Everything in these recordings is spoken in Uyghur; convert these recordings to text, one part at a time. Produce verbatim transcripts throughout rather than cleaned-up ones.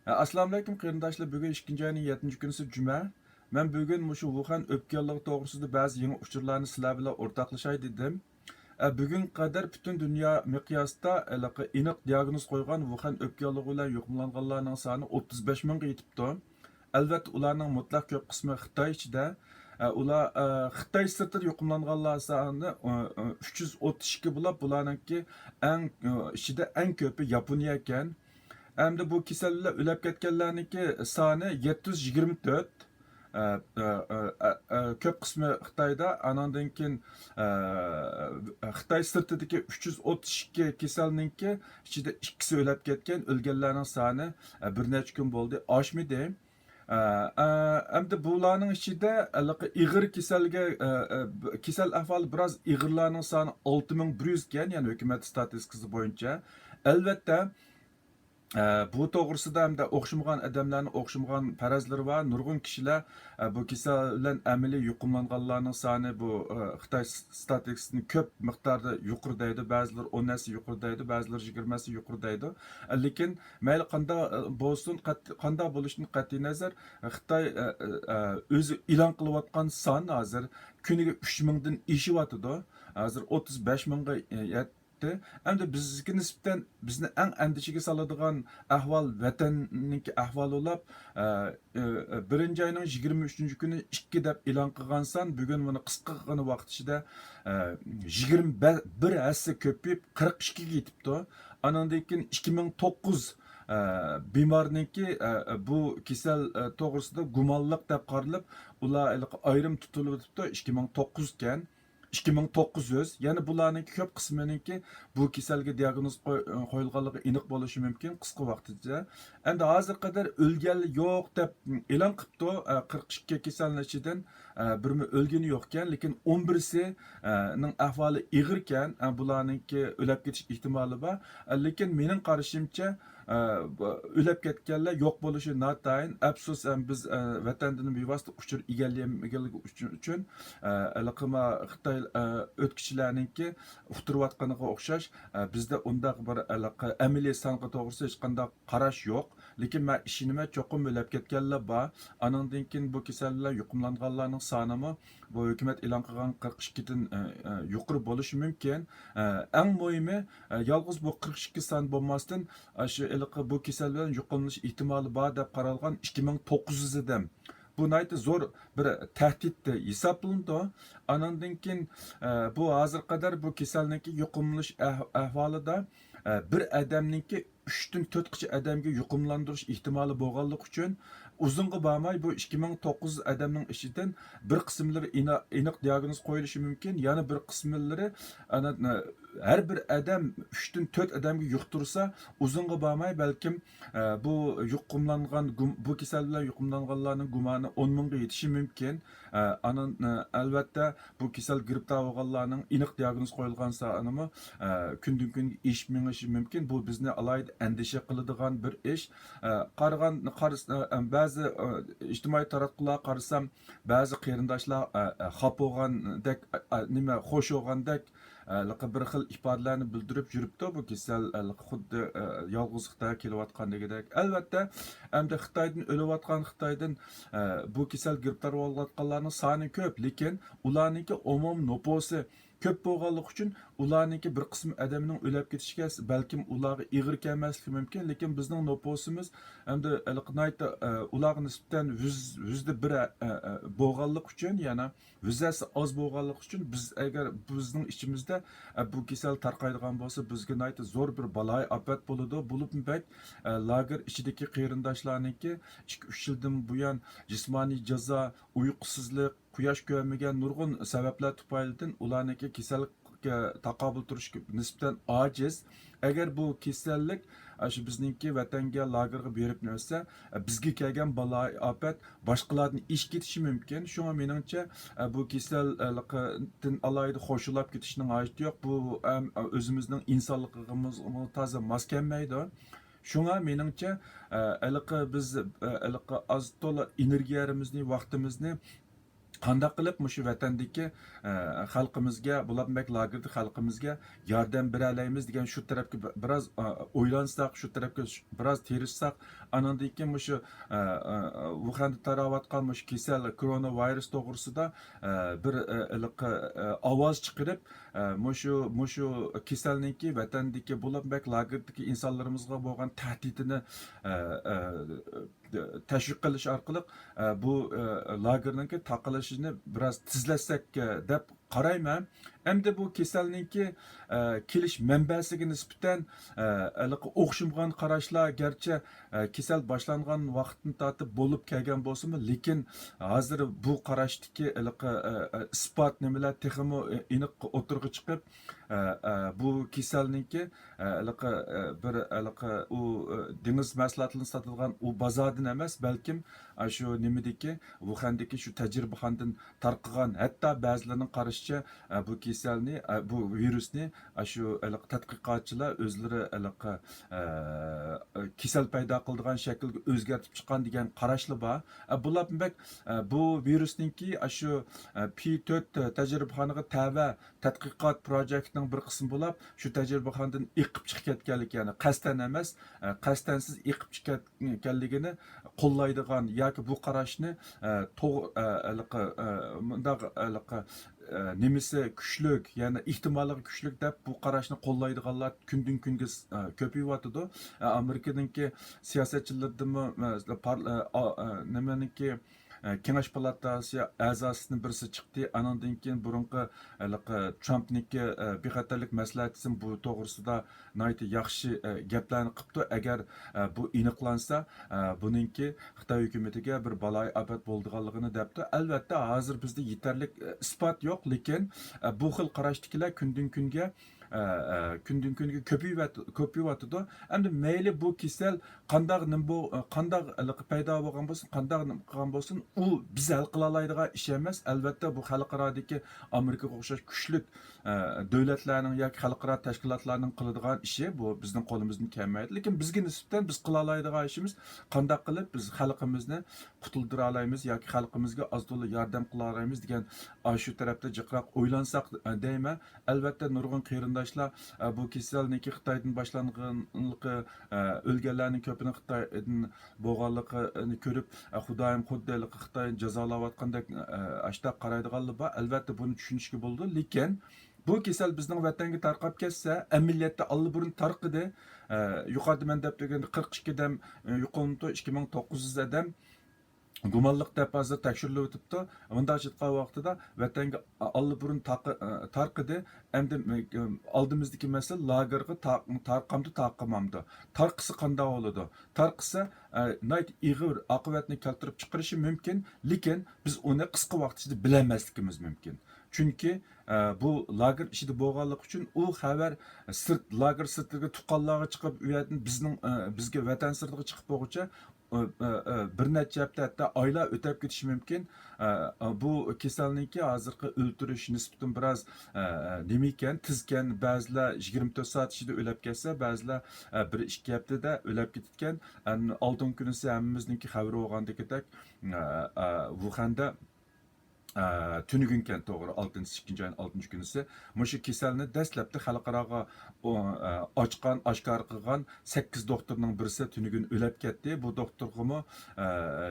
ئەسسالامۇئەلەيكۇم قېرىنداشلار، بۈگۈن ئىككىنچى ئاينىڭ يەتتىنچى كۈنىسى جۈمە. مەن بۈگۈن مۇشۇ ۋۇخەن ئۆپكە ياللۇغى توغرىسىدا بەزى يېڭى ئۇچۇرلارنى سىلەر بىلەن ئورتاقلىشاي دېدىم. ئە، بۈگۈنگە قەدەر پۈتۈن دۇنيا مىقياسىدا ھېلىقى ئېنىق دىياگنوز قويغان ۋۇخەن ئۆپكە ياللۇغى بىلەن يۇقۇملانغانلارنىڭ سانى ئوتتۇز بەش مىڭغا يېتىپتۇ. ئەلۋەتتە، ئۇلارنىڭ مۇتلەق كۆپ قىسمى خىتاي ئىچىدە. ئە، ئۇلار، ئە، خىتاي سىرتىدا يۇقۇملانغانلار سانى، ئە، ئە، ئۈچ يۈز ئوتتۇز ئىككى بولۇپ، بۇلارنىڭكى ئەڭ، ئە، ئىچىدە ئەڭ كۆپى ياپونىيە ئىكەن. ئەمدى بۇ كېسەل بىلەن ئۆلۈپ كەتكەنلەرنىڭكى سانى يەتتە يۈز يىگىرمە تۆت. ئە، ئە، ئە، ئە، ئە، كۆپ قىسمى خىتايدا، ئانىڭدىن كېيىن، ئە، خىتاي سىرتىدىكى ئۈچ يۈز ئوتتۇز ئىككى كېسەلنىڭكى ئىچىدە ئىككىسى ئۆلۈپ كەتكەن، ئۆلگەنلەرنىڭ سانى، ئە، بىر نەچچە كۈن بولدى، ئاشمىدى. ئە، ئە، ئەمدى بۇلارنىڭ ئىچىدە ھېلىقى ئېغىر كېسەلگە، ئە، ئە، ب-، كېسەل ئەھۋالى بىراز ئېغىرلارنىڭ سانى ئالتە مىڭ بىر يۈز ئىكەن، يەنى ھۆكۈمەت ستاتىستىكىسى بويىچە. ئەلۋەتتە، ئە، بۇ توغرىسىدا ھەمدە ئوخشىمىغان ئادەملەرنىڭ ئوخشىمىغان پەرەزلىرى بار. نۇرغۇن كىشىلەر، ئە، بۇ كېسەل بىلەن ئەمەلىي يۇقۇملانغانلارنىڭ سانى بۇ، ئە، خىتاي س-، ستاتىستىكىسىدىن كۆپ مىقداردا يۇقىرى دەيدۇ، بەزىلىرى ئون ھەسسە يۇقىرى دەيدۇ، بەزىلىرى يىگىرمە ھەسسە يۇقىرى دەيدۇ. لېكىن مەيلى قانداق، ئە، بولسۇن، قەت-، قانداق بولۇشىدىن قەتئىينەزەر، خىتاي، ئە، ئە، ئۆزى ئېلان قىلىۋاتقان سان ھازىر كۈنىگە ئۈچ مىڭدىن ئېشىۋاتىدۇ. ھازىر ئوتتۇز بەش مىڭغا، ئە، يەتتى. ئەمدى بىزگە نىسبەتەن بىزنى ئەڭ ئەندىشىگە سالىدىغان ئەھۋال ۋەتەننىڭكى ئەھۋالى بولۇپ، ئە، ئە، ئە، بىرىنچى ئاينىڭ يىگىرمە ئۈچىنچى كۈنى ئىككى دەپ ئېلان قىلغان سان بۈگۈن مۇنۇ قىسقىغىنە ۋاقىت ئىچىدە، ئە، يىگىرمە بىر ھەسسە كۆپىيىپ، قىرىق ئىككىگە يېتىپتۇ. ئانىڭدىن كېيىن ئىككى مىڭ توققۇز، ئە، بىمارنىڭكى، ئە، بۇ كېسەل، ئە، توغرىسىدا گۇمانلىق دەپ قارىلىپ، ئۇلار ھېلىقى ئايرىم تۇتۇلۇۋېتىپتۇ، ئىككى مىڭ توققۇز ئىكەن. ئىككى مىڭ توققۇز يۈز، يەنە بۇلارنىڭكى كۆپ قىسمىنىڭكى بۇ كېسەلگە دىياگنوز قوي-، قويۇلغانلىقى ئېنىق بولۇشى مۇمكىن قىسقا ۋاقىتتا. ئەمدى ھازىرغا قەدەر ئۆلگەنلەر يوق دەپ ئېلان قىپتۇ، ئە، قىرىق ئىككى كېسەلنىڭ ئىچىدىن، ئە، بىرمۇ ئۆلگىنى يوقكەن، لېكىن ئون بىرسى، ئە، نىڭ ئەھۋالى ئېغىركەن، ئە، بۇلارنىڭكى ئۆلۈپ كېتىش ئېھتىمالى بار. ئە، لېكىن مېنىڭ قارىشىمچە، ئە، ئۆلۈپ كەتكەنلەر يوق بولۇشى ناتايىن. ئەپسۇس، ئەم، بىز، ئە، ۋەتەندىن بىۋاسىتە ئۇچۇر ئىگىلىيەلمىگەنلىكى ئۈچۈن، ئۈچۈن، ئە، ھېلىقى ما خىتاي، ئە، ئۆتكۈچىلەرنىڭكى ئۇتتۇرۇۋاتقىنىغا ئوخشاش، ئە، بىزدە ئۇنداق بىر ھېلىقى ئەمەلىي سانغا توغرىسىدا ھېچقانداق قاراش يوق. لېكىن مەن ئىشىنىمەن، چوقۇم ئۆلۈپ كەتكەنلەر بار. ئانىڭدىن كېيىن بۇ كېسەل بىلەن يۇقۇملانغانلارنىڭ سانىمۇ بۇ ھۆكۈمەت ئېلان قىلغان قىرىق ئىككىدىن، ئە، ئە، يۇقىرى بولۇشى مۇمكىن. ئە، ئەڭ مۇھىمى، ئە، يالغۇز بۇ قىرىق ئىككى سان بولماستىن، ئاشۇ ھېلىقى بۇ كېسەل بىلەن يۇقۇملىنىش ئېھتىمالى بار دەپ قارالغان ئىككى مىڭ توققۇز يۈز ئادەم. بۇ ناھايىتى زور بىر تەھدىت ھېسابلىنىدۇ. ئانىڭدىن كېيىن، ئە، بۇ ھازىرغا قەدەر بۇ كېسەلنىڭكى يۇقۇملىنىش ئەھ-، ئەھۋالىدا، ئە، بىر ئادەمنىڭكى ئۈچتىن تۆتقىچە ئادەمگە يۇقۇملاندۇرۇش ئېھتىمالى بولغانلىقى ئۈچۈن، ئۇزۇنغا بارماي بۇ ئىككى مىڭ توققۇز يۈز ئادەمنىڭ ئىچىدىن بىر قىسىملىرى ئېنىق، ئېنىق دىياگنوز قويۇلۇشى مۇمكىن، يەنە بىر قىسىملىرى، ئانا، ھەر بىر ئادەم ئۈچتىن تۆت ئادەمگە يۇقتۇرسا، ئۇزۇنغا بارماي بەلكىم، ئە، بۇ يۇقۇملانغان، گۇم-، بۇ كېسەل بىلەن يۇقۇملانغانلارنىڭ گۇمانى ئون مىڭغا يېتىشى مۇمكىن. ئە، ئانىڭ، ئە، ئەلۋەتتە، بۇ كېسەل گىرىپتار بولغانلارنىڭ ئېنىق دىياگنوز قويۇلغان سانىمۇ، ئە، كۈندىن كۈنگە ئېشىپ مېڭىشى مۇمكىن. بۇ بىزنى ئالاھىدە ئەندىشە قىلىدىغان بىر ئىش. ئە، قارىغان، قارىس-، ئە، ئە، بەزى، ئە، ئىجتىمائىي تاراتقۇلارغا قارىسام، بەزى قېرىنداشلار، ئە، ئە، خاپا بولغاندەك، ئە، ئە، نېمە، خوش بولغاندەك، ھېلىقى بىر خىل ئىپادىلەرنى بىلدۈرۈپ يۈرۈپتۇ. بۇ كېسەل، ھېلىقى خۇددى، ئە، يالغۇز خىتايغا كېلىۋاتقاندىكىدەك. ئەلۋەتتە، ئەمدى خىتايدىن ئۆلۈۋاتقان، خىتايدىن، ئە، بۇ كېسەل گىرىپتار بولۇۋاتقانلارنىڭ سانى كۆپ، لېكىن ئۇلارنىڭكى ئومۇمىي نوپۇسى كۆپ بولغانلىقى ئۈچۈن ئۇلارنىڭكى بىر قىسىم ئادەمنىڭ ئۆلۈپ كېتىشىگە بەلكىم ئۇلارغا ئېغىر كەلمەسلىكى مۇمكىن، لېكىن بىزنىڭ نوپۇسىمىز ئەمدى ھېلىقى ناھايىتى، ئە، ئۇلارغا نىسبەتەن يۈز، يۈزدە بىر، ئە، ئە، بولغانلىقى ئۈچۈن، يەنە ۋىزاسى ئاز بولغانلىقى ئۈچۈن بىز ئەگەر بىزنىڭ ئىچىمىزدە، ئە، بۇ كېسەل تارقايدىغان بولسا، بىزگە ناھايىتى زور بىر بالايىئاپەت بولىدۇ. بولۇپمۇ بەك، ئە، لاگېر ئىچىدىكى قېرىنداشلارنىڭكى ئىككى، ئۈچ يىلدىن بۇيان جىسمانىي جازا، ئۇيقۇسىزلىق، قۇياش كۆرمىگەن نۇرغۇن سەۋەبلەر تۈپەيلىدىن ئۇلارنىڭكى كېسەلگە تاقابىل تۇرۇشقا نىسبەتەن ئاجىز. ئەگەر بۇ كېسەللىك، ئە، شۇ بىزنىڭكى ۋەتەنگە، لاگېرغا بېرىپ نەرسە، ئە، بىزگە كەلگەن بالايىئاپەت باشقىلاردىن ئېشىپ كېتىشى مۇمكىن. شۇڭا مېنىڭچە، ئە، بۇ كېسەللىكتىن ئالاھىدە خورشۇنلاپ كېتىشنىڭ ھاجىتى يوق. بۇ ھەم ئۆزىمىزنىڭ ئىنسانلىقىمىزغا تازا ماس كەلمەيدۇ. شۇڭا مېنىڭچە، ئە، ھېلىقى بىز، ئە، ھېلىقى ئاز تولا ئېنېرگىيەمىزنى، ۋاقتىمىزنى قانداق قىلىپ مۇشۇ ۋەتەندىكى، ئە، خەلقىمىزگە، بولۇپمۇ بەك لاگېردىكى خەلقىمىزگە ياردەم بېرەلەيمىز دېگەن شۇ تەرەپكە بىراز، ئە، ئويلانساق، شۇ تەرەپكە بىراز تىرىشساق، ئانىڭدىن كېيىن مۇشۇ، ئە، ئە، ۋۇخەندە تاراۋاتقان مۇشۇ كېسەل، كورونا ۋىرۇس توغرىسىدا، ئە، بىر، ئە، ھېلىقى، ئە، ئاۋاز چىقىرىپ، ئە، مۇشۇ، مۇشۇ كېسەلنىڭكى ۋەتەندىكى، بولۇپمۇ بەك لاگېردىكى ئىنسانلىرىمىزغا بولغان تەھدىتىنى، ئە، ئە، تەشۋىق قىلىش ئارقىلىق، ئە، بۇ، ئە، لاگېرنىڭكى تارقىلىشىنى بىراز تېزلەتسەك، ئە، دەپ قارايمەن. ئەمدى بۇ كېسەلنىڭكى، ئە، كېلىش مەنبەسىگە نىسبەتەن، ئە، ھېلىقى ئوخشىمىغان قاراشلار، گەرچە، ئە، كېسەل باشلانغان ۋاقىتتىن تارتىپ بولۇپ كەلگەن بولسىمۇ، لېكىن ھازىر بۇ قاراشتىكى ھېلىقى، ئە، ئە، ئىسپات نېمىلەر تېخىمۇ، ئە، ئېنىق ئوتتۇرىغا چىقىپ، ئە، ئە، بۇ كېسەلنىڭكى، ئە، ھېلىقى، ئە، بىر ھېلىقى ئۇ، ئە، دېڭىز مەھسۇلاتلىرىنى ساتىدىغان ئۇ بازاردىن ئەمەس، بەلكىم، ئە، شۇ نېمىدىكى، ۋۇخەندىكى شۇ تەجرىبىخانىدىن تارقىغان، ھەتتا بەزىلەرنىڭ قارىشىچە، ئە، بۇ كېسەلنى، ئە، بۇ ۋىرۇسنى، ئە، شۇ ھېلىقى تەتقىقاتچىلار ئۆزلىرى ھېلىقى، ئە، كېسەل پەيدا قىلىدىغان شەكىلگە ئۆزگەرتىپ چىققان دېگەن قاراشلا بار. ئە، بۇلار بەك، ئە، بۇ ۋىرۇسنىڭكى، ئە، شۇ، ئە، پى تۆت تەجرىبىخانىغا تەۋە تەتقىقات پروجېكتنىڭ بىر قىسمى بولۇپ، شۇ تەجرىبىخانىدىن ئېقىپ چىقىپ كەتكەنلىكى، يەنى قەستەن ئەمەس، ئە، قەستەنسىز ئېقىپ چىقىپ كەتكەنلىكىنى قوللايدىغان ياكى بۇ قاراشنى، ئە، توغ-، ئە، ھېلىقى، ئە، مۇنداق ھېلىقى، ئە، نېمىسى كۈچلۈك، يەنى ئېھتىماللىقى كۈچلۈك دەپ بۇ قاراشنى قوللايدىغانلار كۈندىن كۈنگە، ئە، كۆپىيىۋاتىدۇ. ئە، ئامېرىكىنىڭكى سىياسەتچىلىرىدىمۇ، ئە، پار-، ئە، ئا-، ئە، نېمىنىڭكى، ئە، كېڭەش پالاتاسى ئەزاسىدىن بىرسى چىقتى. ئانىڭدىن كېيىن بۇرۇنقى ھېلىقى ترامپنىڭكى، ئە، بىخەتەرلىك مەسلىھەتچىسىمۇ بۇ توغرىسىدا ناھايىتى ياخشى، ئە، گەپلەرنى قىپتۇ. ئەگەر، ئە، بۇ ئېنىقلانسا، ئە، بۇنىڭكى خىتاي ھۆكۈمىتىگە بىر بالايىئاپەت بولىدىغانلىقىنى دەپتۇ. ئەلۋەتتە، ھازىر بىزدە يېتەرلىك، ئە، ئىسپات يوق، لېكىن، ئە، بۇ خىل قاراشتىكىلەر كۈندىن كۈنگە، ئە، ئە، كۈندىن كۈنگە كۆپىيىۋەت-، كۆپىيىۋاتىدۇ. ئەمدى مەيلى بۇ كېسەل قانداق نېمە بو-، قانداق ھېلىقى پەيدا بولغان بولسۇن، قانداق نېمە قىلغان بولسۇن، ئۇ بىز ھەل قىلالايدىغان ئىش ئەمەس. ئەلۋەتتە، بۇ خەلقئارادىكى ئامېرىكىغا ئوخشاش كۈچلۈك، ئە، دۆلەتلەرنىڭ ياكى خەلقئارا تەشكىلاتلارنىڭ قىلىدىغان ئىشى، بۇ بىزنىڭ قولىمىزدىن كەلمەيدۇ. لېكىن بىزگە نىسبەتەن بىز قىلالايدىغان ئىشىمىز، قانداق قىلىپ بىز خەلقىمىزنى قۇتۇلدۇرالايمىز ياكى خەلقىمىزگە ئاز تولا ياردەم قىلالايمىز دېگەن، ئاشۇ تەرەپتە جىقراق ئويلانساق، ئە، دەيمەن. ئەلۋەتتە، نۇرغۇن قېرىنداشلار، ئە، بۇ كېسەلنىڭكى خىتايدىن باشلانغانلىقى، ئە، ئۆلگەنلەرنىڭ كۆپىنى خىتايدىن بولغانلىقىنى كۆرۈپ، ئە، خۇدايىم، خۇددى ھېلىقى خىتاينى جازالاۋاتقاندەك، ئە، ئاشتاق قارايدىغانلار بار. ئەلۋەتتە، بۇنى چۈشىنىشكە بولىدۇ. لېكىن بۇ كېسەل بىزنىڭ ۋەتەنگە تارقاپ كەتسە، ئەمەلىيەتتە ئاللىبۇرۇن تارقىدى. ئە، يۇقىرىدا مەن دەپ بەرگەندەك، قىرىق ئىككى ئادەم، ئە، يوقىلىپتۇ، ئىككى مىڭ توققۇز يۈز ئادەم گۇمانلىق دەپ ھازىر تەكشۈرۈلۈۋېتىپتۇ. مۇنداق ئېيتقان ۋاقتىدا ۋەتەنگە ئاللىبۇرۇن تاقى-، تارقىدى. ئەمدى، ئالدىمىزدىكى مەسىلە لاگېرغا تا-، تارقامدۇ، تارقىمامدۇ؟ تارقىسا قانداق بولىدۇ؟ تارقىسا، ناھايىتى ئېغىر ئاقىۋەتنى كەلتۈرۈپ چىقىرىشى مۇمكىن، لېكىن بىز ئۇنى قىسقا ۋاقىت ئىچىدە بىلەلمەسلىكىمىز مۇمكىن. چۈنكى، بۇ لاگېر ئىچىدە بولغانلىقى ئۈچۈن ئۇ خەۋەر سىرت، لاگېر سىرتىغا، تۇغقانلارغا چىقىپ، ئۇ يەردىن بىزنىڭ، بىزگە ۋەتەن سىرتىغا چىقىپ بولغۇچە ئە، ئە، ئە، بىر نەچچە ھەپتە، ھەتتا ئايلار ئۆتەپ كېتىشى مۇمكىن. ئە، ئە، بۇ كېسەلنىڭكى ھازىرقى ئۆلتۈرۈش نىسبىتىمۇ بىراز، ئە، ئە، نېمە ئىكەن، تېزكەن. بەزىلەر يىگىرمە تۆت سائەت ئىچىدە ئۆلەپ كەتسە، بەزىلەر، ئە، بىر ئىككى ھەپتىدە ئۆلەپ كېتىدىكەن. ئەن-، ئالتۇن كۈنىسى ھەممىمىزنىڭكى خەۋىرى بولغاندىكىدەك، ئە، ئە، ۋۇخەندە ئە، تۈنۈگۈنكەن توغرا، ئالتىنچى، ئىككىنچى ئاينىڭ ئالتىنچى كۈنىسى. مۇشۇ كېسەلنى دەسلەپتە خەلقئاراغا ئو-، ئە، ئاچقان، ئاشكارا قىلغان سەككىز دوختۇرنىڭ بىرسى تۈنۈگۈن ئۆلەپ كەتتى. بۇ دوختۇرغىمۇ، ئە،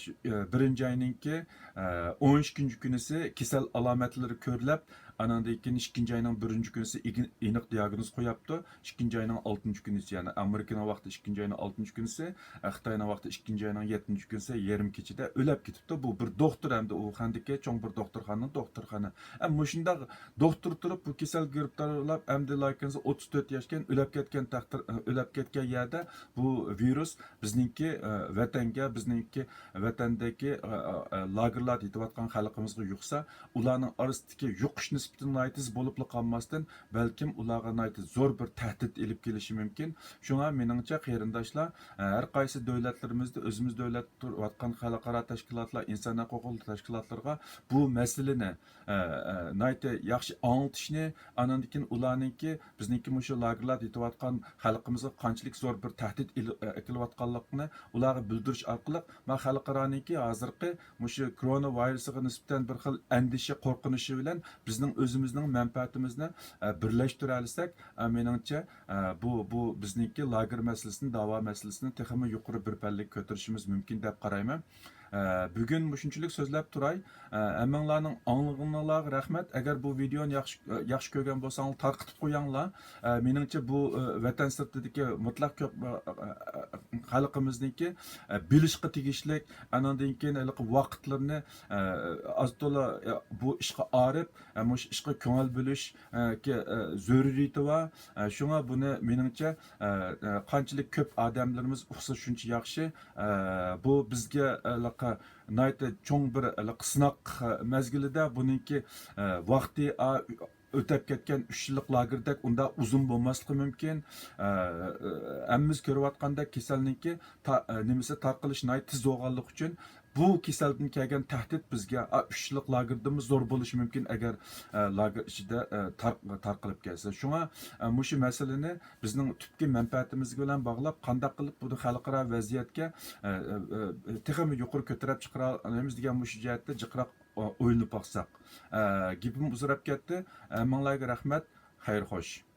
شۇ، ئە، بىرىنچى ئاينىڭكى، ئە، ئون ئىككىنچى كۈنىسى كېسەل ئالامەتلىرى كۆرۈلۈپ، ئانىڭدىن كېيىن ئىككىنچى ئاينىڭ بىرىنچى كۈنىسى ئېگىن-، ئېنىق دىئاگنوز قوياپتۇ. ئىككىنچى ئاينىڭ ئالتىنچى كۈنىسى، يەنى ئامېرىكىنىڭ ۋاقتى ئىككىنچى ئاينىڭ ئالتىنچى كۈنىسى، ئە، خىتاينىڭ ۋاقتى ئىككىنچى ئاينىڭ يەتتىنچى كۈنىسى يېرىم كېچىدە ئۆلەپ كېتىپتۇ. بۇ بىر دوختۇر ھەمدە ئۇخەندىكى چوڭ بىر دوختۇرخانىنىڭ دوختۇرخانا. ئە، مۇشۇنداق دوختۇر تۇرۇپ بۇ كېسەلگە گىرىپتار بولاپ، ئەمدى لايكىنسى ئوتتۇز تۆت ياشكەن، ئۆلەپ كەتكەن تەقدىر، ئۆلەپ كەتكەن يەردە بۇ ۋىرۇس بىزنىڭكى، ئە، ۋەتەنگە، بىزنىڭكى ۋەتەندىكى، ئە، ئە، ئە، لاگېرلاردا يېتىۋاتقان خەلقىمىزغا يۇقسا، ئۇلارنىڭ ئارىسىدىكى يۇقۇش نىسبىتى ناھايىتى بولۇپلا قالماستىن، بەلكىم ئۇلارغا ناھايىتى زور بىر تەھدىت ئېلىپ كېلىشى مۇمكىن. شۇڭا مېنىڭچە، قېرىنداشلار، ھەر قايسى دۆلەتلىرىمىزدە، ئۆزىمىز دۆلەت تۇرۇۋاتقان خەلقئارا تەشكىلاتلار، ئىنسان ھوقۇق تەشكىلاتلىرىغا بۇ مەسىلىنى، ئە، ئە، ناھايىتى ياخشى ئاڭلىتىشنى، ئاندىن كېيىن ئۇلارنىڭكى، بىزنىڭكى مۇشۇ لاگېرلاردا يېتىۋاتقان خەلقىمىزگە قانچىلىك زور بىر تەھدىت ئېلى-، ئە، ئەكېلىۋاتقانلىقىنى ئۇلارغا بىلدۈرۈش ئارقىلىق، ما خەلقئارانىڭكى ھازىرقى مۇشۇ كورونا ۋىرۇسىغا نىسبەتەن بىر خىل ئەندىشە، قورقۇنۇشى بىلەن بىزنىڭ ئۆزىمىزنىڭ مەنپەئەتىمىزنى، ئە، بىرلەشتۈرەلىسەك، ئە، مېنىڭچە، ئە، بۇ، بۇ بىزنىڭكى لاگېر مەسىلىسىنى، داۋا مەسىلىسىنى تېخىمۇ يۇقىرى بىر پەللىگە كۆتۈرۈشىمىز مۇمكىن دەپ قارايمەن. ئە، بۈگۈن مۇشۇنچىلىك سۆزلەپ تۇراي. ئە، ھەممىڭلارنىڭ ئاڭلىغىنىڭلارغا رەھمەت. ئەگەر بۇ ۋىدېئونى ياخشى، ياخشى كۆرگەن بولساڭلار، تارقىتىپ قويۇڭلار. ئە، مېنىڭچە بۇ، ئە، ۋەتەن سىرتىدىكى مۇتلەق كۆپ، ئە، ئە، ئە، خەلقىمىزنىڭكى، ئە، بىلىشقا تېگىشلىك، ئانىڭدىن كېيىن ھېلىقى ۋاقىتلىرىنى، ئە، ئاز تولا، ئە، بۇ ئىشقا ئارىپ، ئە، مۇشۇ ئىشقا كۆڭۈل بۆلۈش، ئە، كى-، ئە، زۆرۈرىيىتى بار. ئە، شۇڭا بۇنى مېنىڭچە، ئە، ئە، قانچىلىك كۆپ ئادەملىرىمىز ئۇقسا شۇنچە ياخشى. ئە، بۇ بىزگە، ئە، ھېلىقى ناھايىتى چوڭ بىر، ئە، ھېلىقى سىناق، ئە، مەزگىلىدە بۇنىڭكى، ئە، ۋاقتى، ئا، ئۆتەپ كەتكەن ئۈچ يىللىق لاگېردەك ئۇنداق ئۇزۇن بولماسلىقى مۇمكىن. ئە، ئە، ھەممىمىز كۆرۈۋاتقاندەك كېسەلنىڭكى تا-، ئە، نېمىسى، تارقىلىشى ناھايىتى تېز بولغانلىقى ئۈچۈن بۇ كېسەلدىن كەلگەن تەھدىت بىزگە، ئا، ئۈچ يىللىق لاگېردىنمۇ زور بولۇشى مۇمكىن، ئەگەر، ئە، لاگېر ئىچىدە، ئە، تار-، تارقىلىپ كەتسە. شۇڭا، ئە، مۇشۇ مەسىلىنى بىزنىڭ تۈپكى مەنپەئەتىمىز بىلەن باغلاپ، قانداق قىلىپ بۇنى خەلقئارا ۋەزىيەتكە، ئە، ئە، ئە، تېخىمۇ يۇقىرى كۆتۈرۈپ چىقىرالايمىز دېگەن مۇشۇ جەھەتتە جىقراق ئويلىنىپ باقساق. ئە، گېپىم ئۇزىراپ كەتتى. ھەممىڭلارغا رەھمەت. خەير خوش.